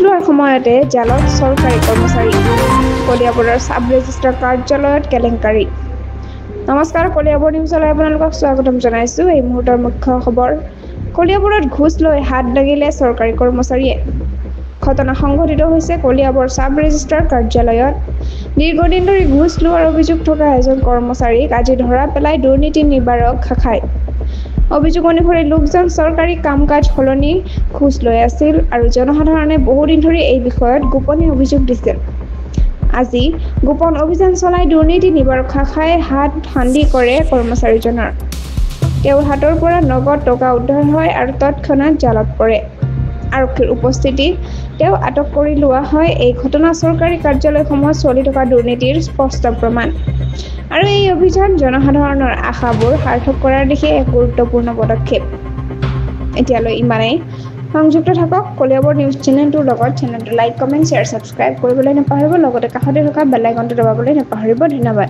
লোৱাৰ সময়তে জালত চৰকাৰী কৰ্মচাৰী। কলিয়াবৰৰ চাব ৰেজিষ্ট্ৰাৰ কাৰ্যালয়ত কেলেংকাৰী। নমস্কাৰ, কলিয়াবৰ নিউজলৈ আপোনালোকক স্বাগতম জনাইছোঁ। এই মুহূৰ্তৰ মুখ্য খবৰ, কলিয়াবৰত ঘোচ লৈ হাত দাঙিলে চৰকাৰী কৰ্মচাৰীয়ে। ঘটনা সংঘটিত হৈছে কলিয়াবৰ চাব ৰেজিষ্ট্ৰাৰ কাৰ্যালয়ত। দীৰ্ঘদিন ধৰি ঘোচ লোৱাৰ অভিযোগ থকা এজন কৰ্মচাৰীক আজি ধৰা পেলাই দুৰ্নীতি নিবাৰক শাখাই। অভিযোগ অনুসৰি লোকজন চৰকাৰী কাম কাজ সলনি ঘোচ লৈ আছিল আৰু জনসাধাৰণে বহুদিন ধৰি এই বিষয়ত গোপনে অভিযোগ দিছিল। আজি গোপন অভিযান চলাই দুৰ্নীতি নিবাৰক শাখাই হাত ফান্দি কৰে কৰ্মচাৰীজনৰ। তেওঁৰ হাতৰ পৰা নগদ টকা উদ্ধাৰ হয় আৰু তৎক্ষণাত জালত পৰে। আৰক্ষীৰ উপস্থিতিত তেওঁ আটক কৰি লোৱা হয়। এই ঘটনা চৰকাৰী কাৰ্যালয়সমূহত চলি থকা দুৰ্নীতিৰ স্পষ্ট প্ৰমাণ আৰু এই অভিযান জনসাধাৰণৰ আশাবোৰ সাৰ্থক কৰাৰ দিশে এক গুৰুত্বপূৰ্ণ পদক্ষেপ। এতিয়ালৈ ইমানেই। সংযুক্ত থাকক কলিয়াবৰ নিউজ চেনেলটোৰ লগত। চেনেলটো লাইক, কমেণ্ট, শ্বেয়াৰ, ছাবস্ক্ৰাইব কৰিবলৈ নাপাহৰিব। লগতে কাষতে থকা বেল আইকনটো দবাবলৈ নাপাহৰিব। ধন্যবাদ।